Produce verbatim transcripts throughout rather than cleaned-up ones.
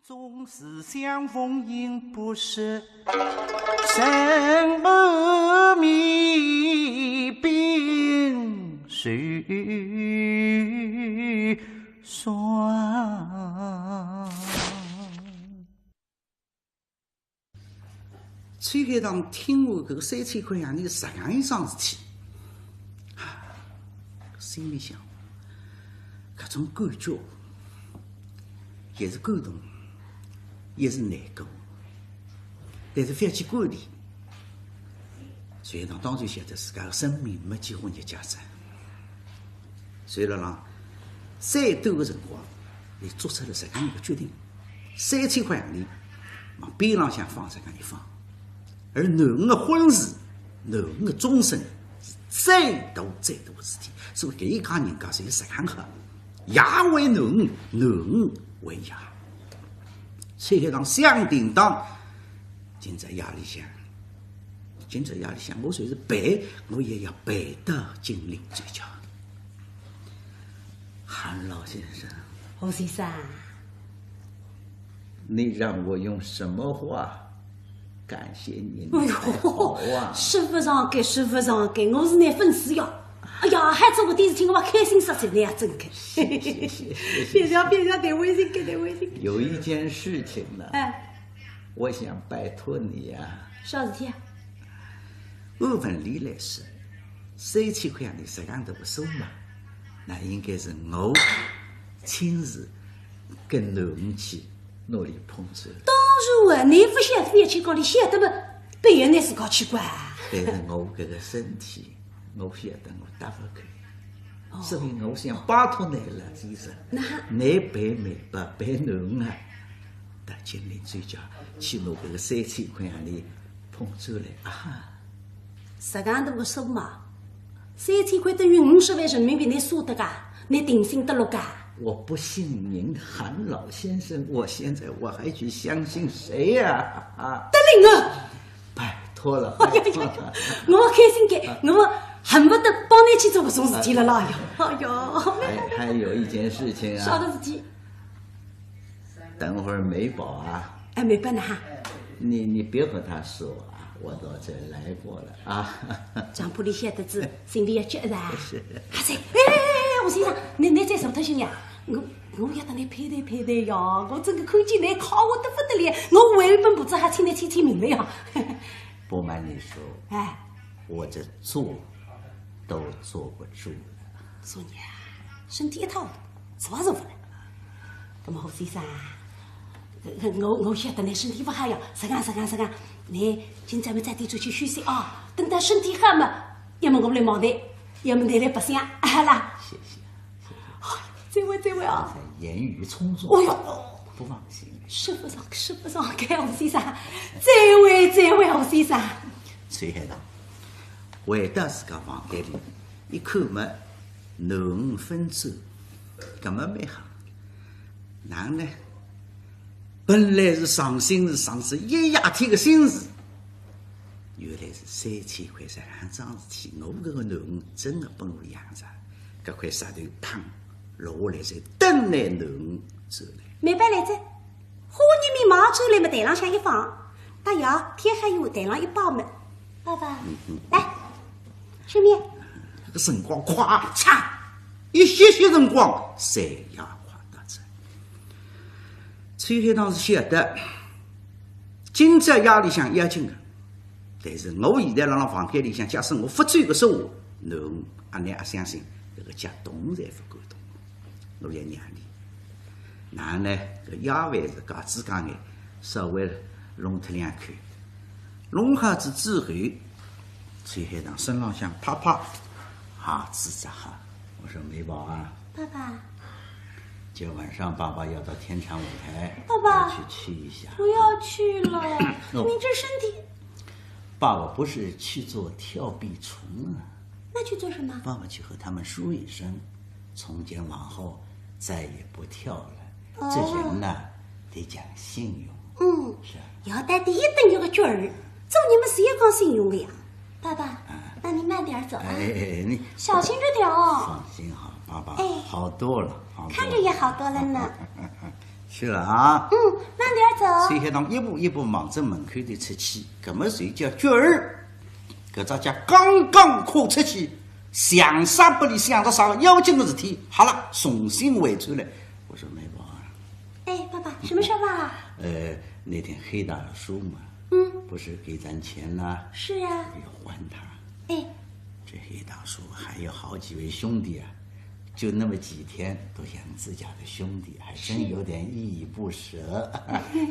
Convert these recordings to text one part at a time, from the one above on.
总是相逢应不识，人不面鬓愁霜。秋海棠听完搿个三千块洋钿实梗一桩事体，心里想，搿种感觉，也是感动，也是难过，但是覅去管伊。秋海棠当然晓得自家个生命没几化日脚哉，所以辣浪最短个辰光，伊做出了实梗一个决定，三千块洋钿往边浪向放实梗一放，而囡儿个婚事，囡儿个终身是最大最大个事体，所以搿一家人家侪是实梗好。 爷为囡儿，囡儿为爷。秋海棠想定当，今朝夜里向，今朝夜里向，我就是陪，我也要陪到金陵追家。韩老先生，吴先生，你让我用什么话感谢您？哎呦，好啊。说勿上个，说勿上个，我是倷粉丝呀。 哎呀，还做搿点事体，我开心煞哉，倷也真开心。谢谢，谢谢，谢谢。覅谢，覅谢，太温馨个，太温馨个。有一件事情呢，哎。我想拜托你呀。啥事体啊？按文理来说，三千块洋钿实梗大个数目，那应该是我亲自跟囡儿去拿伊捧出来。当然啊，倷勿晓得，覅去讲，倷晓得么，别人家自家去管啊。但是我搿个身体， 我晓得我搭勿够，哦。所以我想拜托倷了，先生，那，倷陪梅宝，陪囡儿啊，到金陵追家去拿搿个三千块洋钿捧出来啊。实梗大个数目，三千块等于五十万人民币，倷舍得噶？倷定心得落噶？我不信您，韩老先生，我现在我还去相信谁呀？啊。得令啊！ 拜托了，哎呀呀呀，拜托了。我开心个，我恨不得帮倷去做搿种事体了啦呀。哎呀。还，还有一件事情啊。啥个事体？等会儿梅宝啊。哎，梅宝呢？你，你别和他说啊，我到这儿来过了啊。丈夫里晓得仔，心里要急的。是。阿三，哎，哎，哎，吴先生，倷，倷再坐脱歇呀。我，我要搭倷攀谈攀谈呀，我真个看见倷快活得不得了，我还有本簿子还请倷签签名的呀。 不瞒你说，哎。我这坐都坐不住了。说倷啊，身体一塌糊涂，坐也坐勿来。那么吴先生啊，我，我晓得倷身体勿好呀，实梗，实梗，实梗，倷今朝么早点转去休息啊，等到身体好么，要么我来望倷，要么倷来白相，好啦。谢谢，谢谢。哎，再会，再会啊。刚才言语冲撞，哦哟，不放心。 说勿上，说勿上，搿吴先生，再会，再会，吴先生。秋海棠回到自家房间里，一看么，囡儿分手，搿么蛮好。哪能呢？本来是伤心是伤仔一夜天个心事，原来是三千块实梗桩事体，我搿个囡儿真个拨我养着，搿块石头砰落下来，就等倷囡儿转来。梅宝来哉。 花儿面貌转来么台浪向一放，搭爷天黑以后台浪一摆么。爸爸，嗯嗯。来，吃面。搿个辰光快，嚓，一歇歇辰光，三夜快到哉。秋海棠是晓得，今朝夜里向要紧个，但是我现在辣辣房间里向，假使我勿走个说话，囡儿阿难阿相信，搿个家动侪勿敢动。 我要让伊。哪能呢？搿夜饭是戒指戒眼，稍微弄脱两口，弄好仔之后，秋海棠身浪向拍拍，鞋子着好。我说：“梅宝啊。”爸爸。今晚上爸爸要到天蟾舞台，爸爸，我要去吃一下。不要去了，哦。你这身体。爸爸不是去做跳壁虫啊。那去做什么？爸爸去和他们说一声， 从今往后再也不跳了。哦。这人呢，得讲信用。嗯，是啊。要带第一等一个角儿，做人么是要讲信用的呀。爸爸，啊。那你慢点儿走啊。哎，哎，哎，你小心着点哦。放心哈，爸爸，哎，好多了，好多了。看着也好多了呢。去了啊。嗯，慢点走。秋海棠一步一步望仔门口头出去，搿么就叫角儿，搿只脚刚刚跨出去，想煞拨俚想着啥个要紧的事体，好了，重新回转来。我说：“梅宝啊。”“哎，爸爸，什么事儿啊？”“呃，那天黑大叔嘛，嗯，不是给咱钱了？”“是呀。”“要还他。”“哎。”“这黑大叔还有好几位兄弟啊，就那么几天都想自家的兄弟，还真有点依依不舍。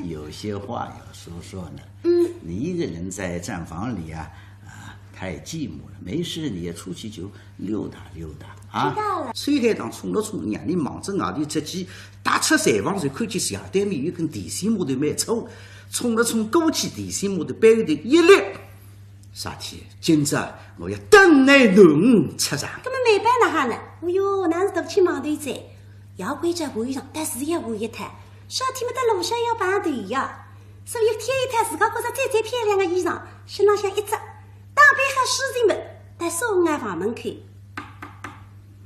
有些话要说说呢。嗯，你一个人在账房里啊，啊，太寂寞了。没事，你也出去就溜达溜达啊。”“知道了。”秋海棠冲了冲，让俚望仔外头出去，踏出账房就看见斜对面有根电线木头蛮粗，冲了冲过去，电线木头背后头一立。 “啥体？今朝我要等你囡儿出场。”“搿么梅宝哪哈呢？”“哦哟，那是大气忙头子，要关照换衣裳，但是也换一套，啥体么到路上要碰头呀，所以挑一套自家觉着最最漂亮的衣裳，身浪向一着，打扮好梳洗么，到书房房门口。”“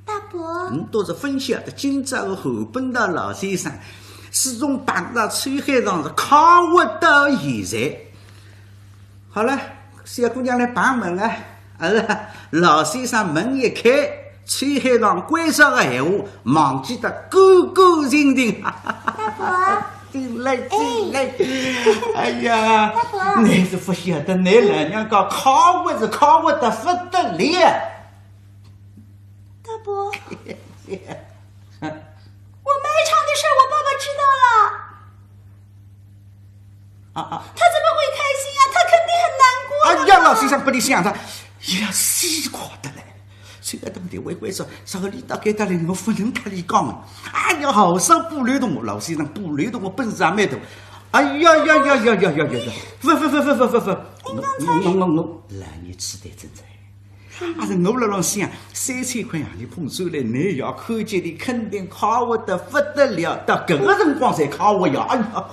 大伯。”“嗯，倒是勿晓得今朝个侯本道老先生，自从碰着秋海棠是快活到现在。”好了，小姑娘来碰门了。啊，老先生门一开，秋海棠关照个闲话忘记得干干净净。“大伯。”“进来，进来。”“哎呀，大伯。”“你是勿晓得，你老娘家快活是快活得勿得了。”“大伯。”“我卖唱的事儿，我爸爸知道了。”“啊啊。”“他怎么会开心啊？他肯定很难过的嘛。”“哎呀，老先生，勿要想他，哎呀，死快得来。秋海棠对我关照，啥个俚大概得来，我勿能搭俚讲。哎呀，好生勿认得我，老先生勿认得我本事也蛮大。哎呀呀呀呀呀呀呀呀，勿勿勿勿勿勿勿，我我我我，来年吃点正在。”“啊，是我辣浪想，三千块洋钿捧出来，你要看见的肯定快活得勿得了，到搿个辰光才快活呀。哎呀，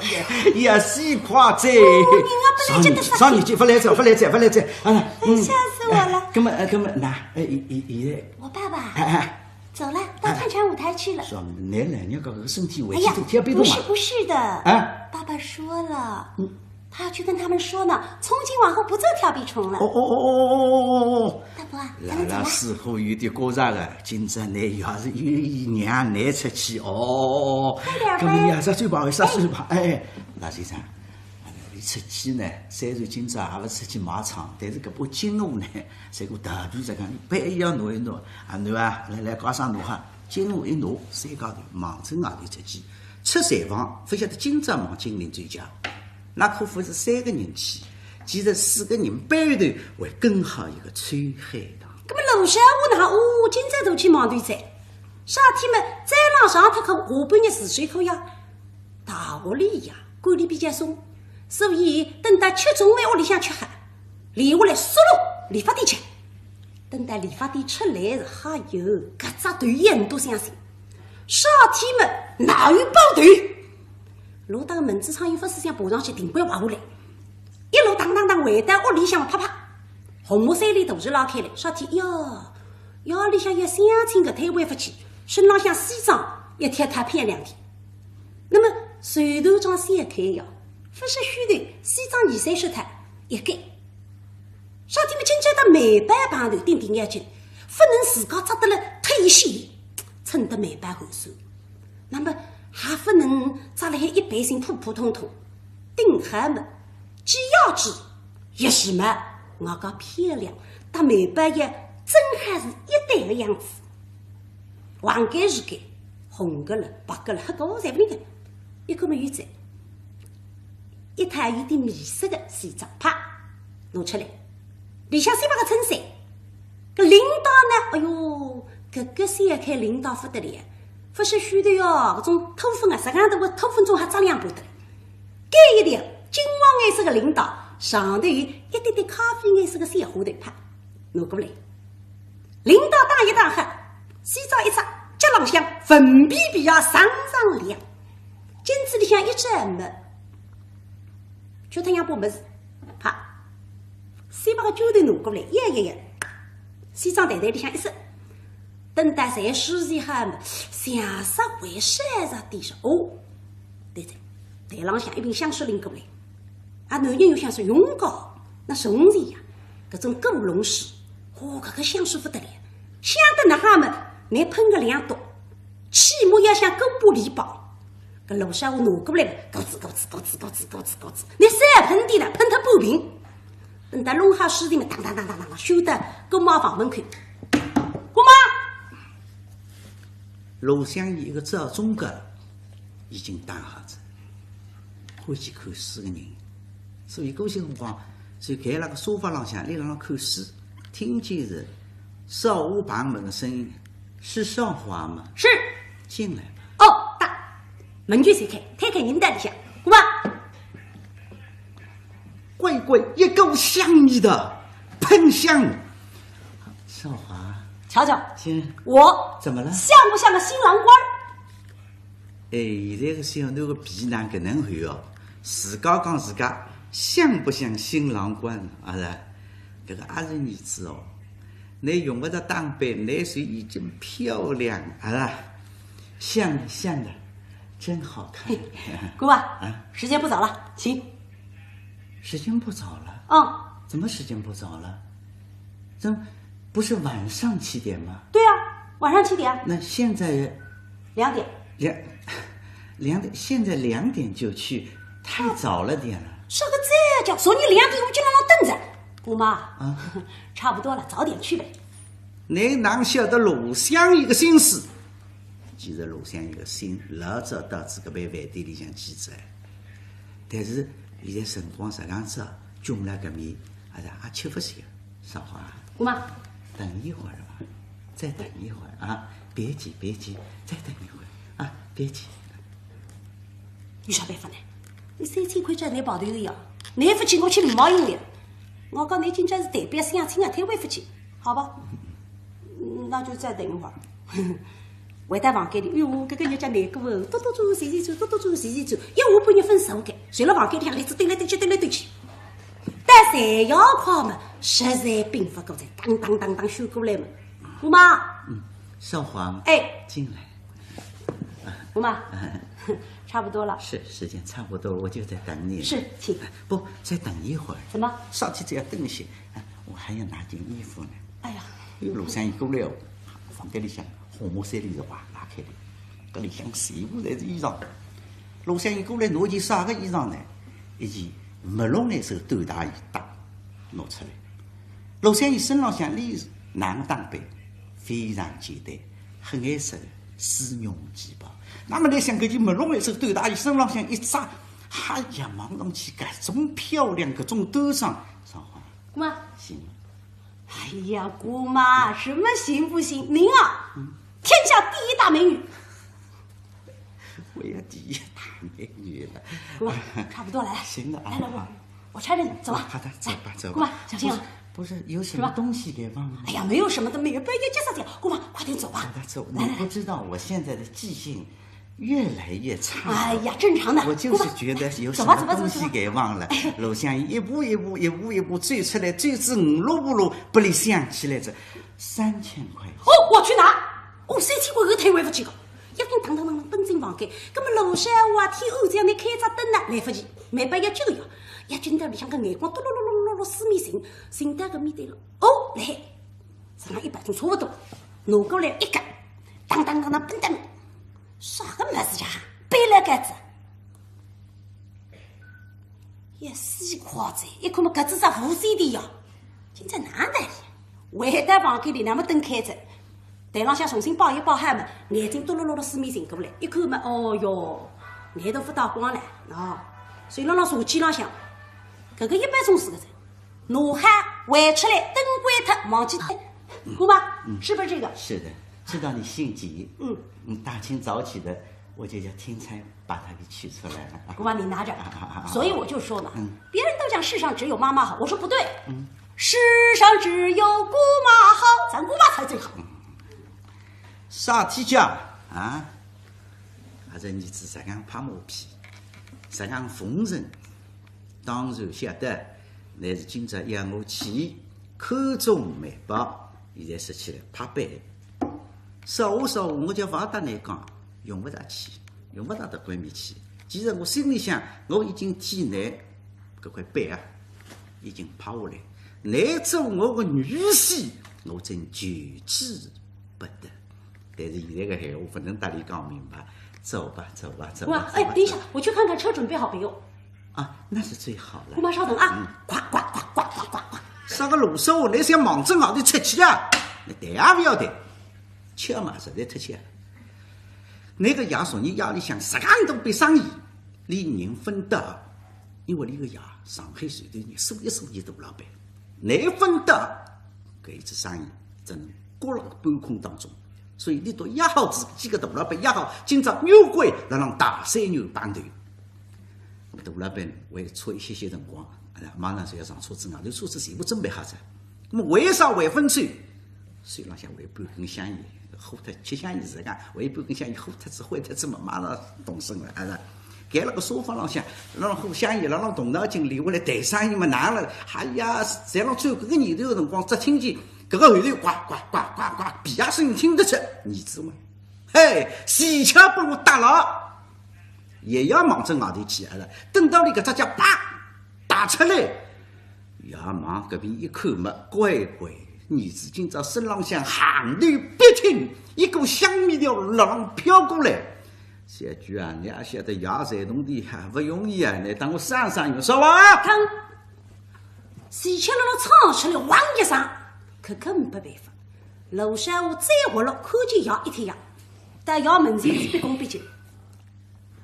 也是快哉。”“哦，人家勿来接的。”“啥年纪？勿来接，勿来接，勿来接。”“啊，哎，嗯，吓死我了。”“哎，搿么，呃，搿么，那，哎，现现在……”“我爸爸。”“哎哎。”“走了，到看场舞台去了。”“是啊，你老娘家搿个身体回去都跳别动啊。”“哎呀，不是，不是的。”“啊？”“爸爸说了。”“嗯。”“他要去跟他们说呢，从今往后不做跳皮虫了。”“哦哦哦哦哦哦哦哦。”“大伯，咱们走了。”“老老师傅有点过热了，今朝呢要是有意让你出去哦。”“快点儿呗。”“搿么你还是走吧，还是走吧。”“哎。”“哎，老先生，啊，你出去呢，虽然今朝也勿出去卖唱，但是搿把金鱼呢，像个大皮这样，一般也要拿一拿。啊，拿啊，来来，加上拿哈。”金鱼一拿，三家头望仔外头出去，出账房，勿晓得今朝望金陵酒家。 那可勿是三个人去，其实四个人背后头还跟好一个秋海棠。“搿么路上我哪，哦，今朝都去忙头哉。啥体么，再浪上脱课，下半日自修课呀。大学里呀，管理比较松，所以等到吃中饭屋里向吃好，留下来速度理发店去。等到理发店出来是，哎哟，搿只头也呒不相信。啥体么，哪有包头？” 落到个门子上，又勿是想爬上去，顶板滑下来，一路当当当回到屋里向，啪啪，红木衫里头就拉开来，啥体呀？腰里向一相亲个退位勿去，身浪向西装一脱太漂亮的。那么随头装三开呀，勿是虚头，西装二三十脱一改。啥体么今朝搭梅宝碰头顶顶要紧，勿能自家着得了忒显，衬得梅宝寒酸。 那么还勿能着了海一般性普普通通，顶好么，既雅致，也时髦，外加漂亮，搭梅宝也正好是一对个样子。横个竖个，红个了，白个了，黑个侪勿灵个，一个么有哉。一套有点米色个西装，啪，拿出来，里向三百个衬衫， 搿领带呢？哎哟，搿个掀开领带勿得了，勿是虚头哟，搿种透风啊，实梗大个透风中还着两把得了。搿一条金黄颜色个领带，上头有一点点咖啡颜色个小花头，啪，拿过来。领带打一打好，西装一着，脚浪向粉皮皮鞋锃锃亮，镜子里向一照么， 就脱两把么子，啪，三百个钳头拿过来，呀呀呀，西装袋袋里向一塞，等到侪收拾好么，像煞还少着点啥哦。对哉，台浪向一瓶香水拎过来，啊，男人又想说用个，那送人呀，搿种古龙水，哦，搿个香水勿得了，香得哪哈么，拿喷个两朵，起码要像古巴礼包。搿罗少华拿过来了，咯吱咯吱咯吱咯吱咯吱咯吱，拿三喷点了，喷脱半瓶。等到弄好水的嘛，当当当当当当，收到姑妈房门口。姑妈，罗湘绮一个早中间已经打好仔，欢喜看书个人，所以搿歇辰光就盖辣个沙发浪向，立辣浪看书，听见是少华旁门个声音，是少华吗？是。进来吧。哦，大。门就随开，推开人到里向，姑妈。乖乖，一股香味道，喷香。少华，瞧瞧，先我怎么了？像不像个新郎官儿？哎，现在个小囡个皮囊搿能厚哦，自家讲自家像不像新郎官啊？是吧？搿个阿是儿子哦，侬用勿着打扮，侬就已经漂亮啊，是吧？像的，像的，真好看。姑妈，啊？时间不早了，请。时间不早了？嗯。怎么时间不早了？怎么不是晚上七点吗？对啊，晚上七点。那现在两点。两，两点，现在两点就去，太早了点了。说个这叫，昨日两点我就辣辣等着。姑妈，啊？差不多了，早点去呗。侬哪晓得罗湘绮个心思？其实罗湘绮个心老早到仔搿爿饭店里向去哉，但是现在辰光实梗早，窘辣搿面，阿是也吃勿消。少华，姑妈，等一会儿吧，再等一会儿啊，别急，别急，再等一会儿啊，别急。有啥办法呢？你三千块钱侬跑头个呀，侬勿去我去领毛用的。我讲侬今朝是代表相亲啊，退回勿去，好吧？嗯，那就再等一会儿。回到房间里，哎哟，搿个日脚难过哦，嘟嘟转，洗洗转，嘟嘟转，洗洗转，一下半日勿曾坐开，坐辣房间里向，来子兜来兜去，兜来兜去。到睡觉快嘛，实在屏勿过哉，当当当当醒过来嘛。姑妈，嗯，少华，哎，进来。姑妈，差不多了。是，时间差不多，我就在等你。是，请。不，再等一会儿。怎么？少去只要等一歇，哎，我还要拿件衣服呢。哎呀，因为罗湘绮过来哦，房间里向红木衫帘子哇拉开了，搿里向全部侪是衣裳。罗湘绮过来拿件啥个衣裳呢？一件墨绿颜色短大衣搭拿出来。罗湘绮身浪向呢是哪能打扮？非常简单，黑颜色的丝绒旗袍。那么侬想搿件墨绿颜色短大衣身浪向一着，哎呀，望上去搿种漂亮，搿种端庄，少华，姑妈，行了。哎呀，姑妈，什么行不行？您啊，嗯。天下第一大美女。我也第一大美女了。姑妈，差不多了，来，行了啊，来，来，我，啊。我搀着你，走吧。啊，好的，走吧，走吧。姑妈，小心啊。不是，不是，有什么东西给忘了吗？哎呀，没有什么都没有，不要急着急着。姑妈，快点走吧。好的，走。来，来，来。你不知道我现在的记性越来越差了。哎呀，正常的。我就是觉得有什么东西给忘了。姑妈，走吧，走吧，走吧，走吧。哎。罗湘绮一步一步，一步一步走出来，走仔五六步路，拨俚想起来哉，三千块钱。哦，我去拿。哦，三千块搿退回勿去个。 一径当当当当奔进房间，葛末罗少华天暗，只要拿开只灯呢，来勿及，没办法要救呀，要紧到里向个眼光嘟噜噜噜噜噜四面寻，寻到搿面对了，哦，来，身浪一包装差勿多，拿过来一看，当当当当奔到门，啥个物事呀？背了盖子。 一死快哉，一看么搿只只无线电呀，今朝哪能个？回到房间里，那么灯开着，台浪向重新摆一摆好么，眼睛嘟噜噜噜四面寻过来，一看么，哦哟，眼头勿大光了，喏，手浪浪茶几浪向，搿个一般种事个哉，拿好回出来，灯关脱，忘记脱，姑妈，嗯，是不是这个？是的，知道你性急，嗯。嗯，大清早起的，我就叫钦差 把它给取出来了。姑妈，你拿着。啊，啊，啊，啊。所以我就说嘛，嗯。别人都讲世上只有妈妈好，我说不对，嗯。世上只有姑妈好，咱姑妈才最好。嗯。啥体讲啊？阿是儿子实梗拍马屁，实梗奉承，当然晓得，乃是今朝要我去看中媒婆，现在说起来拍板。少华，少华，我叫勿搭侬讲，用勿着去。 用勿着到关面去，其实我心里想，我已经替倷搿块板啊，已经拍下来。倷做我个女婿，我真求之不得。但是现在个闲话勿能搭俚讲明白，走吧，走吧，走吧。哇，哎，等一下，我去看看车准备好没有。啊，那是最好了。姑妈稍等啊，呱呱呱呱呱呱呱。啥个啰嗦，倷想望仔外头出去啊？倷谈也勿要谈，巧嘛，实在忒巧。倷个爷昨日夜里向十介多笔生意，俚人分得，因为俚个爷上海传统人，数一数二大老板，倷分得，搿一只生意只能搁辣半空当中。所以俚笃约好仔几个大老板约好，今朝约会辣浪大三元碰头。大老板还差一歇歇辰光，哎呀，马上就要上车子，外头车子全部准备好哉。那么为啥还朆走？手浪向还有半根香烟，火脱，吃香烟是讲，还有半根香烟火脱仔，灰脱仔嘛，马上动身了，啊是。盖辣个沙发浪向，辣浪呼香烟，辣浪动脑筋，留下来谈生意嘛，哪能了？哎呀，侪辣转搿个念头个辰光，只听见搿个后头呱呱呱呱呱，皮鞋声音听得出，儿子嘛，嘿，齐巧拨我搭牢。 也要望仔外头去啊了。等到俚搿只脚啪踏出来，爷望搿边一看嘛，乖乖，儿子今朝身浪向行头笔挺，一股香味调辣浪飘过来。小鬼啊，倷也晓得爷赚铜钿哈，勿容易啊，倷搭我省省用，说话。当，齐巧辣辣闯出来，汪一声，搿个没办法。罗山河再活络，看见爷一天呀，到爷门前是毕恭毕敬。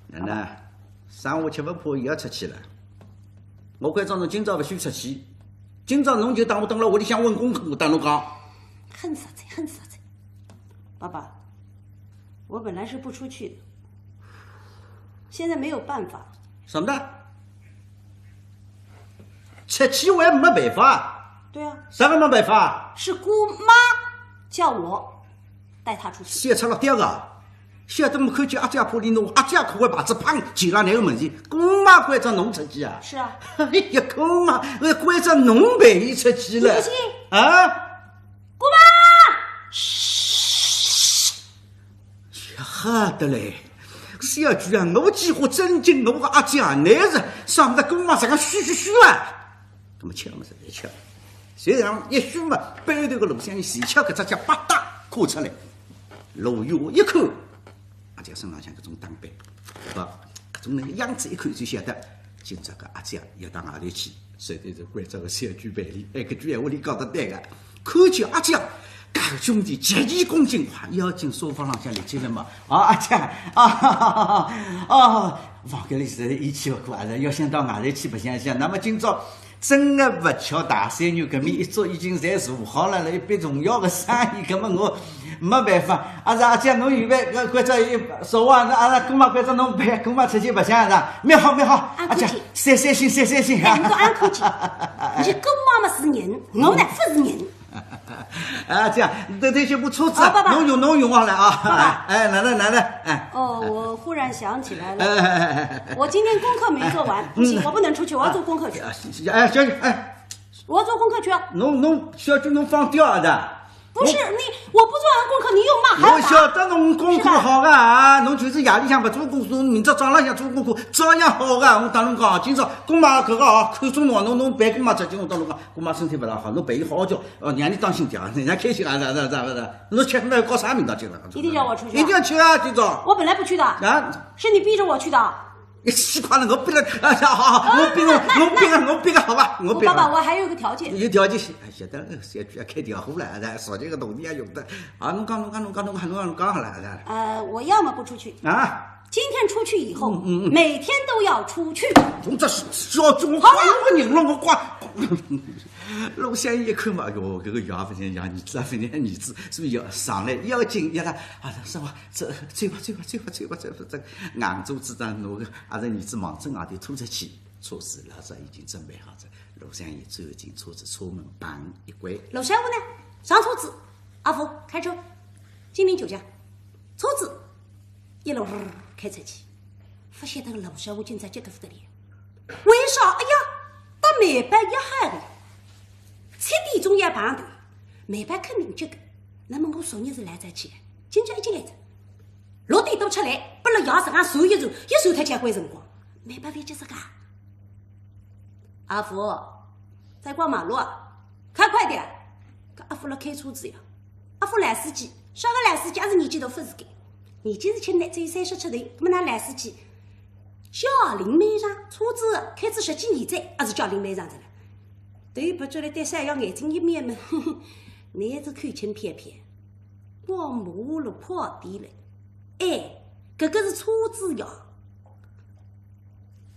奶奶，生活吃勿破也要出去了。我关照侬今朝勿许出去，今朝侬就当我蹲辣屋里向温功课，我搭侬讲。恨煞哉，恨煞哉！爸爸，我本来是不出去的，现在没有办法。什么的？出去我也没办法。对啊，啥个没办法？是姑妈叫我带她出去。小赤佬掉个，晓得没看见阿姐铺里弄，阿姐揩个牌子，砰，掮辣倷个门前，姑妈关照侬出去啊？是啊，哎呀，姑妈，关照侬陪伊出去了。你不信？啊？姑妈，呀，好得嘞，小鬼啊，我几化尊敬我个阿姐啊，倷是啥么子姑妈啥个嘘嘘嘘啊？那么巧么实在巧，虽然一嘘嘛，背后头个罗湘绮齐巧搿只脚吧嗒跨出来，罗月一看，阿姐身浪向搿种打扮，啊，搿种能样子一看就晓得，今朝搿阿姐要到外头去，绝对是关照个小鬼陪俚，哎，搿句闲话俚讲得对个。 看见阿姐，搿兄弟极其恭敬，哇，要紧沙发浪向立起来嘛。啊，阿姐，啊，啊，房间里实在一气勿过啊，要想到外头去白相相。那么今朝真个勿巧，大三元搿面一桌已经侪坐好了，一笔重要个生意，搿么我没办法。啊，是阿姐，侬预备，搿关照伊说话，那啊，那姑妈关照侬陪姑妈出去白相是吧？蛮好，蛮好，啊阿姐客气，散散心，散散心啊。哎，侬倒阿客气，侬是姑妈嘛是人，我呢勿是人。 啊，这样，等等歇部车子，啊，爸爸侬用侬用好了啊。爸爸哎，来来来来，哎。哦，我忽然想起来了，哎哎哎哎我今天功课没做完，不行，我不能出去，我要做功课去，哎，哎，小姐，哎，我要做功课去啊！侬侬小姐侬放掉啊的。不是你，我不做完功课，你又骂，还要打。我晓得侬功课好个啊，侬就是夜里向勿做功课，侬明朝早浪向做功课，照样好个。我搭侬讲，今朝姑妈搿个啊，看中侬，侬侬陪姑妈出去，我搭侬讲，姑妈身体勿大好，侬陪伊好好叫，哦，让伊当心点啊，让伊开心啊，是是是是，侬吃饭搞啥名堂去了？一定叫我出去啊一定要去啊，今朝。我本来不去的，啊，是你逼着我去的。一死快了，我逼了，啊，好好好，我逼了，我逼了，我逼了，好吧，我逼了。我爸爸，我还有一个条件，有条件是，哎，晓得了，小鬼要开条胡了，哎，说这个东西要用的。啊，侬讲，侬讲，侬讲，侬讲，侬讲好了，哎。呃，我要么不出去，啊，今天出去以后，嗯嗯嗯每天都要出去。从这小鬼，我快我个人了，我快。罗湘绮一看嘛，哟，搿个爷勿像爷，儿子啊勿像儿子，是勿是要上来要紧要了？啊，是吧？这走吧，走吧，走吧，走吧，走吧，这硬着子当拿个，啊，这儿子望仔外头拖出去，车子老早已经准备好了。罗湘绮走进车子，车门砰一关。罗山河呢？上车子，阿福开车，金陵酒家，车子一路开出去，发现那个罗山河今朝急得不得了。为啥？哎呀，搭梅宝约好的，七点钟要碰头，梅宝肯定急的。那么我昨日是来早去的，今朝一进来着，六点多出来，拨了爷实梗算一算，又算脱交关辰光，没办法解释个。阿福，在过马路啊，开快点。搿阿福辣开车子呀，阿福老司机，啥个老司机，还是年纪大勿是个，年纪是轻的，只有三十出头，搿么哪老司机？小林美上，车子开仔十几年哉，还是小林美上的了。对勿出来，对山羊眼睛一眯眯，拿只口轻撇撇。 我马路快点嘞。哎，搿个是车子呀。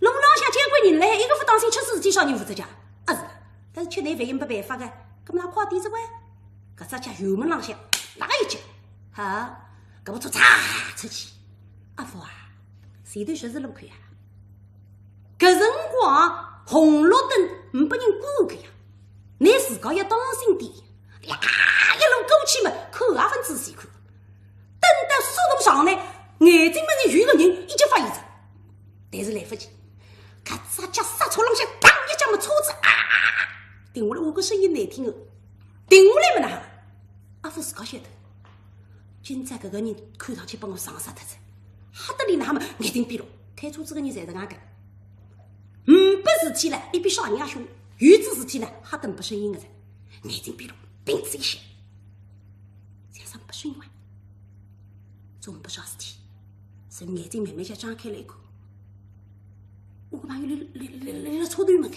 路浪向交关人嘞，一个勿当心出事体，啥人负责家？啊是，但是吃难饭也没办法个，搿么哪快点子喂？搿只脚油门浪向拉一脚，哈，搿部车嚓出去。阿福啊，前头十字路口啊，搿辰光红绿灯没拨人管个呀。 侬自家要当心点，呀，一路过去嘛，看也勿仔细看。等到速度上来，眼睛门前有个人，一脚发现着，但是来勿及，搿只脚刹车浪向当一脚嘛，车子啊，停下来，我个声音难听哦，停下来嘛哪哈？阿福自家晓得，今朝搿个人看上去拨我撞煞脱哉，吓得里哪哈嘛，眼睛闭拢，开车子个人侪是搿能介。 嗯，没事体了，一比啥人也凶，有仔事体呢，吓得没声音个哉，眼睛闭拢，屏仔一歇，像啥没声音啊？总没啥事体，所以眼睛慢慢叫张开来一看，我个朋友立立立立立车头门口，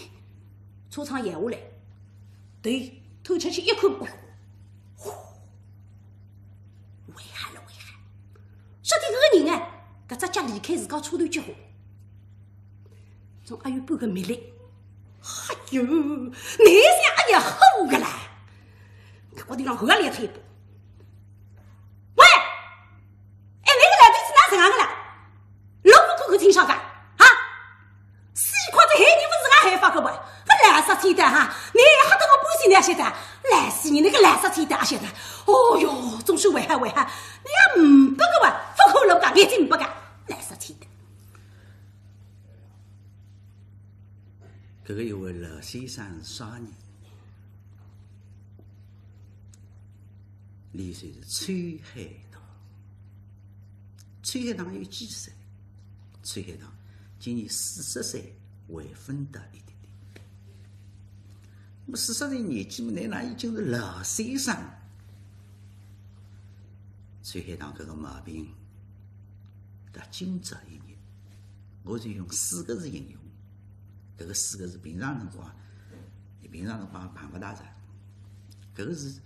车窗摇下来，头探出去一看，哎哟，呼，危害了，危害！说起搿个人哎，搿只脚离开自家车头几化， 总还有半个米粒。哎哟，哪像阿娘吼个啦？搿个地方后来退一步。喂，哎，搿个老头子哪能个啦？路勿看看清爽个？啊？死快仔害人勿是俺害发个喂？勿来啥气的哈？你还等我半死你也晓得？来死你那个来啥气的也晓得？哦哟，总是危害危害，你也唔不个喂，勿看路个，眼睛唔不个，来啥气的？ 搿个一位老先生是啥人？伊就是秋海棠。秋海棠有几岁？秋海棠今年四十岁，还勿到一点点。那么四十岁年纪嘛，乃末已经是老先生。秋海棠搿个毛病，到今朝一日，我就用四个字形容。 搿个四个字平常辰光，平常辰光碰勿大着。搿个字，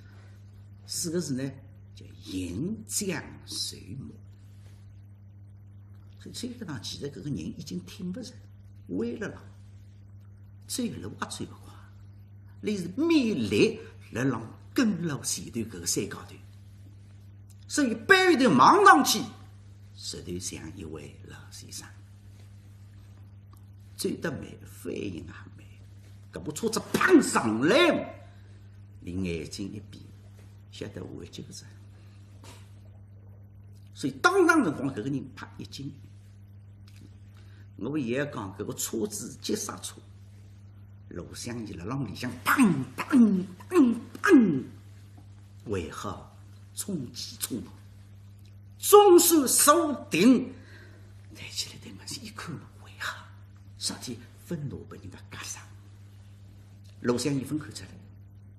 四个字呢，叫行将就木。所以秋海棠其实搿个人已经挺勿着，歪了啦，走路也走勿快，伊是勉力辣浪跟牢前头搿个山高头，所以背后头望上去，实头像一位老先生。 走得慢，反应也慢。搿部车子砰上来，伊眼睛一闭，晓得危急个哉。所以当场辰光，搿个人拍一惊。我也讲，搿个车子急刹车，罗湘绮辣浪里向砰砰砰砰，还好冲几冲，总算坐定。抬起来对门前一看，还好，啥体？勿拿拨人家夹杀。罗湘绮勿看出来，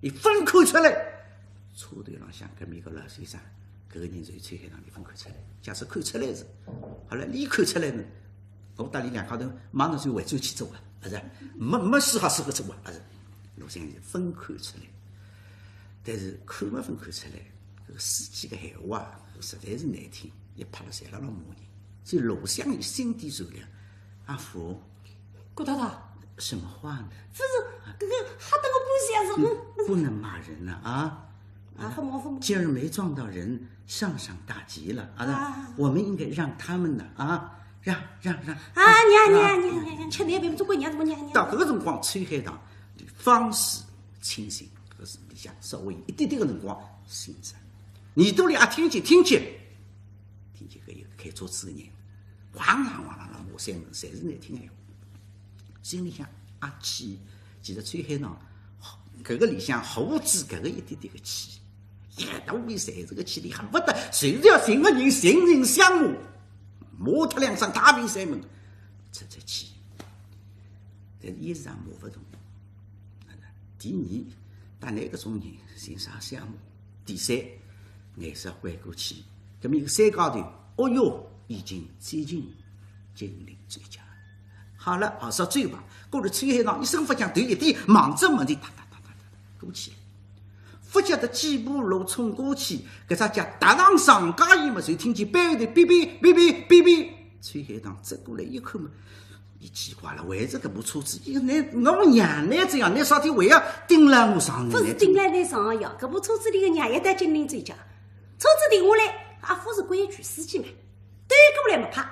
伊勿看出来。车头浪向搿面个老先生，搿个人就秋海棠，伊勿看出来。假使看出来是，好了，伊看出来呢，我搭伊两家头马上就回转去做啊，还是？没，没事好事个做啊，还是？罗湘绮勿看出来，但是看嘛勿看出来，搿个司机个闲话实在是难听，一拍了侪辣辣骂人。所以罗湘绮心底善良，阿福， 顾太太，什么话呢？勿是，搿个吓得我半死啊，是，嗯，不能骂人了啊。啊，勿骂，勿骂。今儿没撞到人，上上大吉了啊。啊。我们应该让他们呢啊，让，让，让。啊，娘，娘，啊，娘，娘，娘，吃饭别做官娘，做娘，娘。到搿个辰光，秋海棠方始清醒，搿是里向稍微一点点个辰光醒着。耳朵里也听见，听见，听见搿一个开车子个人 哇啦哇啦啦骂三门，侪是难听闲话。心里向啊气，其实秋海棠，搿个里向何止搿个一点点个气，一肚皮侪是个气，伊恨勿得随时要寻个人寻人相骂。骂脱两声，大便三门，出出气。但是一时也骂勿动。第二，搭倷搿种人寻啥相骂？第三，颜色还过去，搿么一个三家头，哦哟，已经接近金陵醉驾。好了，好，说醉吧，过了秋海棠一声勿响，头一低，望准门前哒哒哒哒哒过去了。 勿晓得几步路冲过去，搿只脚踏上床沿么，就听见背后头哔哔哔哔哔哔。秋海棠走过来一看嘛，伊奇怪了，为啥搿部车子，伊拿我娘来这样，拿啥体为要顶了我上呢？勿是顶了倷上呀，搿部车子里个娘也到金陵醉驾，车子停下来，阿勿是规矩，司机嘛，对过来嘛，啪，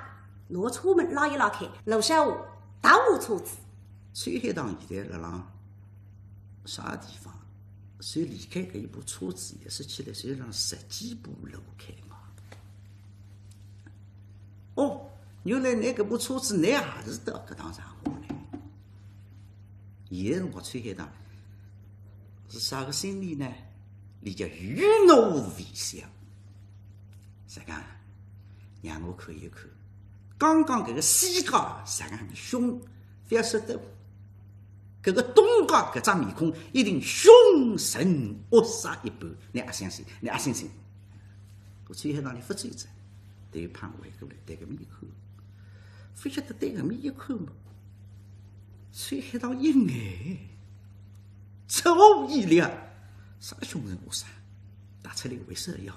拿车门拉一拉开，楼下我踏下车子。秋海棠现在辣浪 啥地方？所以离开搿一部车子，也是起来，所以让十几步路开嘛。哦，原来倷搿部车子倷也是到搿趟场化呢。现在辰光秋海棠是啥个心理呢？伊叫余怒未消。啥讲？让我看一看，刚刚搿个西家啥讲凶，勿要说得。 搿个东家搿张面孔一定凶神恶煞一般，倷阿相信？倷阿相信？搿秋海棠立勿住哉，头一碰回过来，对搿面一看，勿晓得对搿面一看嘛，秋海棠一呆，出乎意料，啥凶神恶煞？踏出来一位少爷，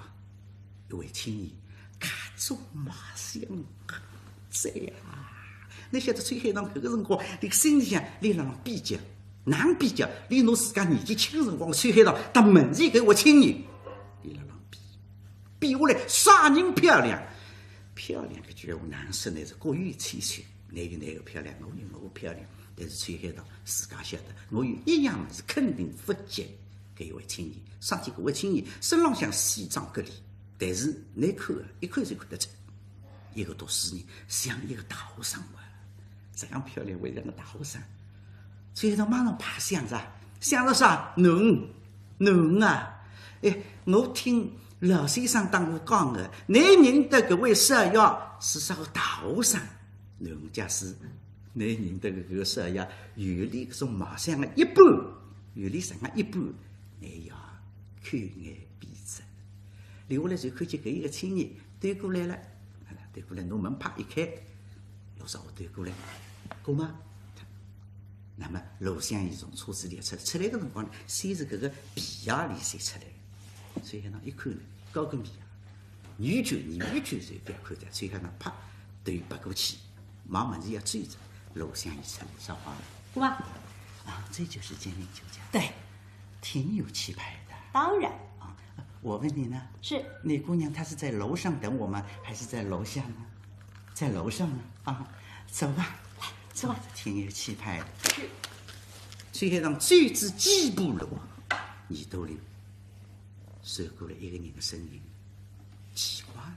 一位青年，搿种卖相啊， 这呀，倷晓得秋海棠搿个辰光，伊个心里向，伊辣浪比较，哪能比较？伊拿自家年纪轻个辰光，秋海棠搭门前搿位青年，伊辣浪比，比下来啥人漂亮？漂亮搿句闲话哪能说呢？是各有千秋，倷有倷个漂亮，我有我个漂亮。但是秋海棠自家晓得，我有一样物事肯定勿及搿一位青年。啥体？搿位青年身浪向西装革履，但是倷看啊，一看就看得出， 一个读书人像一个大学生哇，这样漂亮还像个大学生。秋海棠马上白相哉，想着啥？囡，囡啊，哎，我听老先生搭我讲个，倷认得搿位少爷是啥个大学生？囡，假使倷认得搿个少爷，有伊搿种卖相个一半，有伊实梗一半，倷要厚颜闭嘴。留下来就看见搿一个青年 对过来了，对过来，拿门啪一开，老少对过来，姑妈。那么罗湘绮从车子里出来，出来个辰光呢，先是搿个皮鞋里先出来，秋海棠一看呢，高跟皮鞋，女眷，女眷就覅看的，秋海棠啪，头别过去，望门前要走着，罗湘绮出来说话了。姑妈。啊，这就是金陵酒家。对。挺有气派的。当然。啊， 我问你呢，是。那姑娘她是在楼上等我吗，还是在楼下呢？在楼上呢。啊，走吧，来，走吧。挺有气派的。是。秋海棠走仔几步路，耳朵里传过来一个人的声音，奇怪了，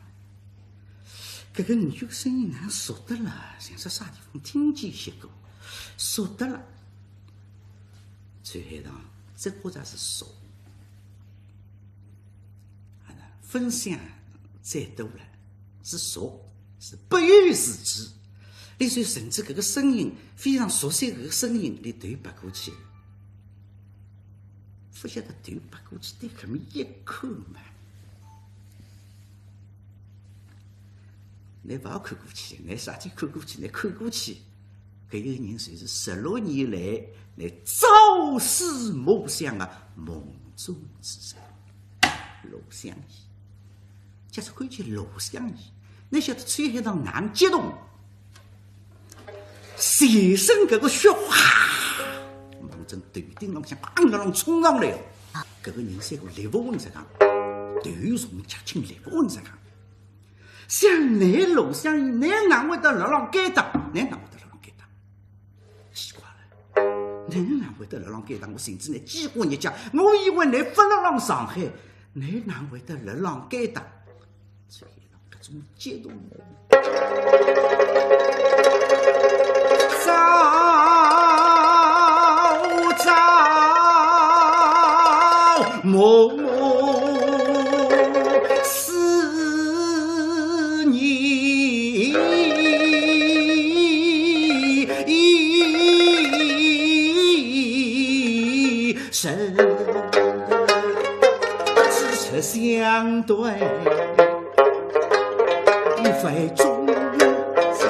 搿个人叫声音哪能熟得了，像是啥地方听见歇过，熟得了。秋海棠只觉着是熟。 啊，分享再多了，是熟，是不由自主。伊就顺仔搿个声音，非常熟悉搿个声音，伊头别过去。勿晓得头别过去，对搿面一看嘛。倷勿要看过去，倷啥体看过去，倷看过去， 搿一个人就是十六年来，倷朝思暮想的梦中之人，罗湘绮。假使看见罗湘绮，倷晓得秋海棠哪能激动？全身搿个血哗，望准头顶浪向砰啷啷冲上来哦。搿个人像个立勿稳实梗，头重脚轻立勿稳实梗。 想倷罗湘绮，倷哪会得辣浪该搭？倷哪会得辣浪该搭？奇怪了，倷哪会得辣浪该搭？我寻仔倷几化日脚，我以为倷勿辣浪上海，倷哪会得辣浪该搭？秋海棠搿种激动哦。朝朝暮暮思念。人，只是相对一番钟情，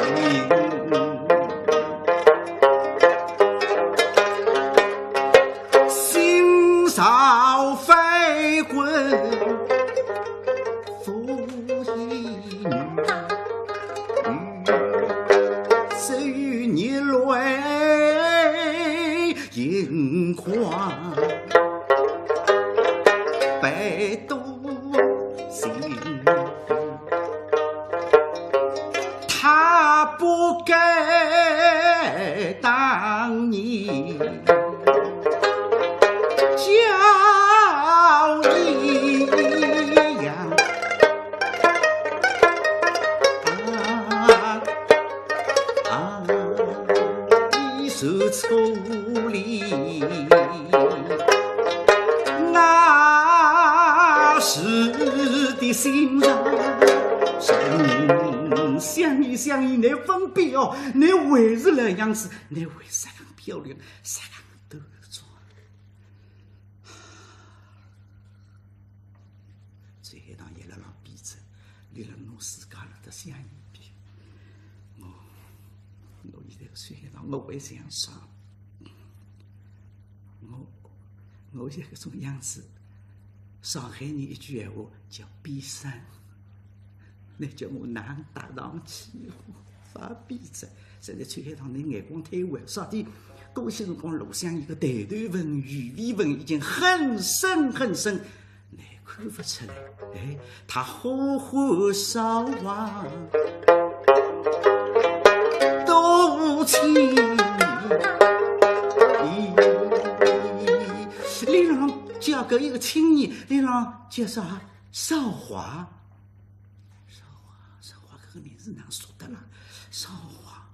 心潮翻滚。 浮云，只有热泪盈眶，百度心。 他不该当你叫一样。啊，啊，你是错哩。 那时的心上人，相依相依，难分辨哦，难还是老样子，难还是搿样漂亮，搿样端庄。秋海棠也辣浪比着，伊辣拿自家辣搭相比。我，我现在个秋海棠，我会想啥？ 我，我现在搿种样子，上海人一句闲话叫比山，那叫我哪搭上去？发比着，现在秋海棠，你眼光太坏，啥体？过去辰光罗湘绮个抬头纹、鱼尾纹已经很深很深， 难看勿出来。哎，他呼呼韶华多情。咦，伊拉叫搿一个青年，伊拉叫啥？韶华？韶华，韶华，搿个名字哪能熟得啦？韶华。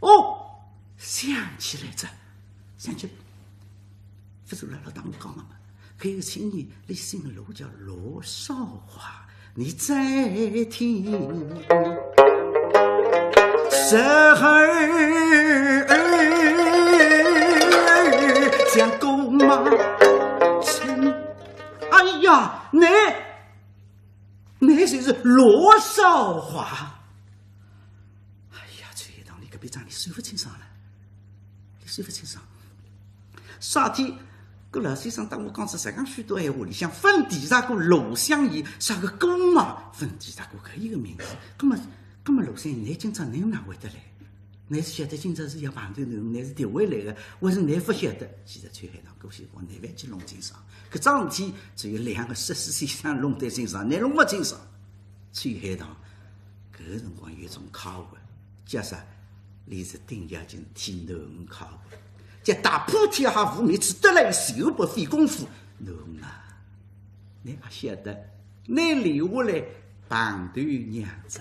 哦，想起来着，想起来，勿是辣辣当我讲个嘛，搿个青年，伊姓罗，叫罗韶华，你再听。十二相公马称，哎呀，那，那就是罗韶华。 哎呀，秋海棠，你搿笔账你算勿清爽了，你算勿清爽。啥体？搿老先生搭我讲出实梗许多闲话，里向勿提着过罗湘绮啥个姑妈，勿提着过搿一个名字。葛末，葛末罗湘绮，㑚今朝哪能会得来？㑚是晓得今朝是要碰头，㑚是调回来个，还是㑚勿晓得？其实秋海棠过去辰光，㑚覅去弄清爽，搿桩事体只有两个说书先生弄得清爽，㑚弄勿清爽。 秋海棠，搿个辰光有一种开悟，叫啥？伊是顶要紧替囡儿开悟，叫踏破铁鞋无觅处，得来全不费功夫。囡儿啊，㑚阿晓得，㑚留下来帮头娘子。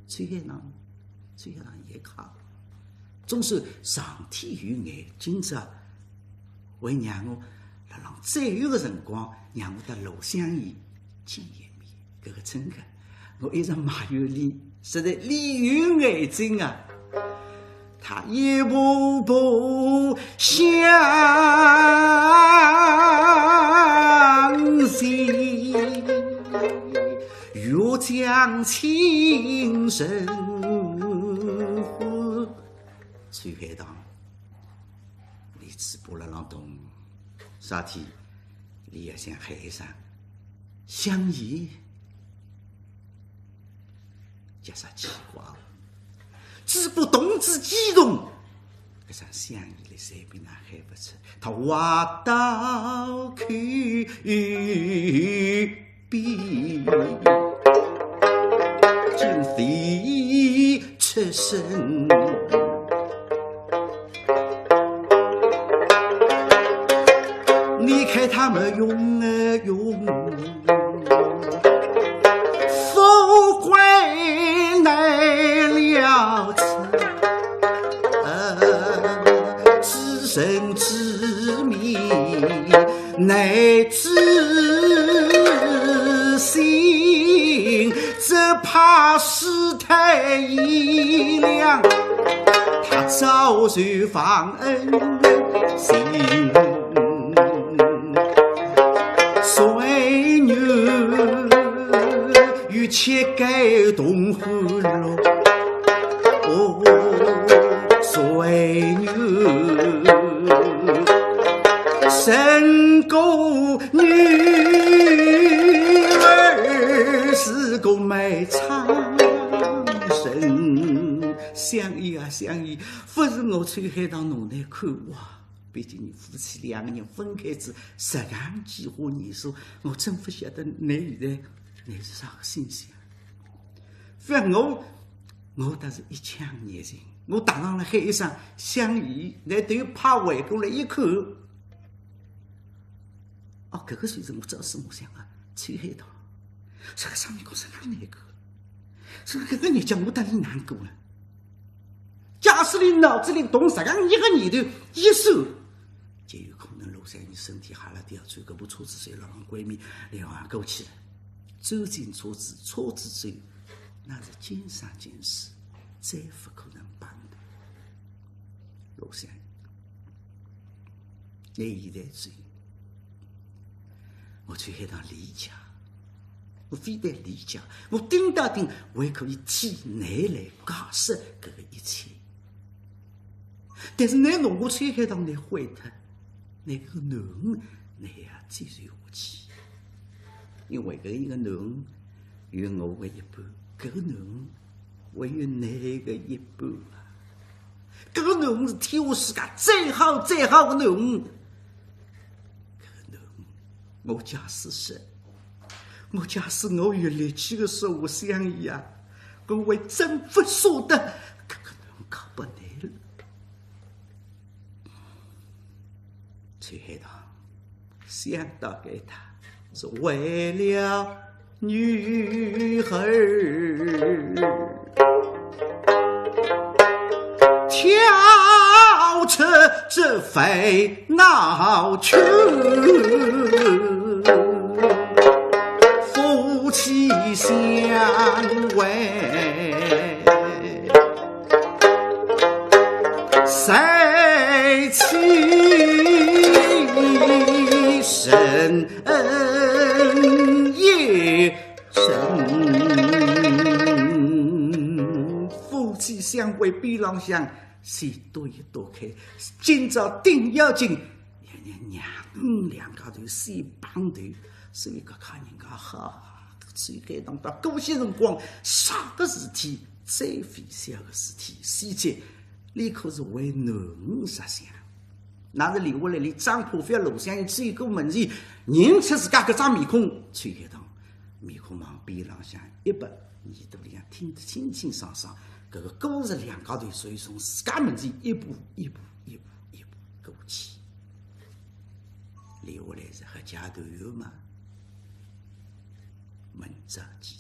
秋海棠，秋海棠也开悟，总算上天有眼，今朝 为让我辣浪最后个辰光，让我搭罗湘绮见一面，搿个真个，我一直埋怨伊，实在伊有眼睛啊，他一步步向前，欲将情深呼。秋海棠， 伊嘴巴辣浪动，啥体？伊也想喊一声，湘绮，叫啥奇怪哦？嘴巴动之激动，搿声湘绮伊随便哪喊勿出，他话到口边，竟非出声。你看他们用啊用，富贵难料此，呃，知人知面难知 心，只怕世态炎凉。他早受皇恩情，岁月与乞丐同欢乐。哦，岁月胜过女儿是个卖唱人。相爷啊，相爷，勿是我秋海棠拿倷看坏，毕竟倷夫妻两个人分开仔十二年数，我真勿晓得倷现在倷是啥个心情。勿然我，我倒是一腔热情，我踏上来喊一声相爷，倷头也勿回过来一看，哦，搿个算是我朝思暮想啊，秋海棠，啥个场面讲啥个难过，啥个搿个日脚我到底哪能过啊？假使倷脑子里动啥个一个念头一闪，就有可能罗湘绮身体哈啦掉，穿搿部车子随牢浪归面，然后啊过去了。走进车子，车子走，那是今生今世，再勿可能碰头。罗湘绮，倷现在走，我秋海棠理解，我非但理解，我顶到顶还可以替倷来解释搿个一切。但是倷拿我秋海棠倷毁脱，倷搿个囡儿倷也接受下去，因为搿一个囡儿有我个一半，搿个囡儿还有倷个一半啊。搿个囡儿是天下世界最好最好个囡儿。搿个囡儿，我假使说，我假使我有力气个说，相爷啊，我还真勿舍得搿个囡儿交拨倷了。秋海棠想到该搭，是为了女儿，跳出这烦恼去。夫妻相会，谁欺人也深。夫妻相会，边浪向先躲一躲开，今朝顶要紧，让让娘两家头先碰头，所以搿家人家好，秋海棠到搿歇辰光，啥个事体，最微小个事体，细节，伊可是为囡儿着想。那是留下来，伊张破覅罗湘绮走过门前，认出自家搿张面孔，秋海棠面孔往边浪向一拨，耳朵里向听得清清爽爽。搿个故事两家头属于从自家门前一步一步一步一步过去。留下来是合家团圆嘛。明朝继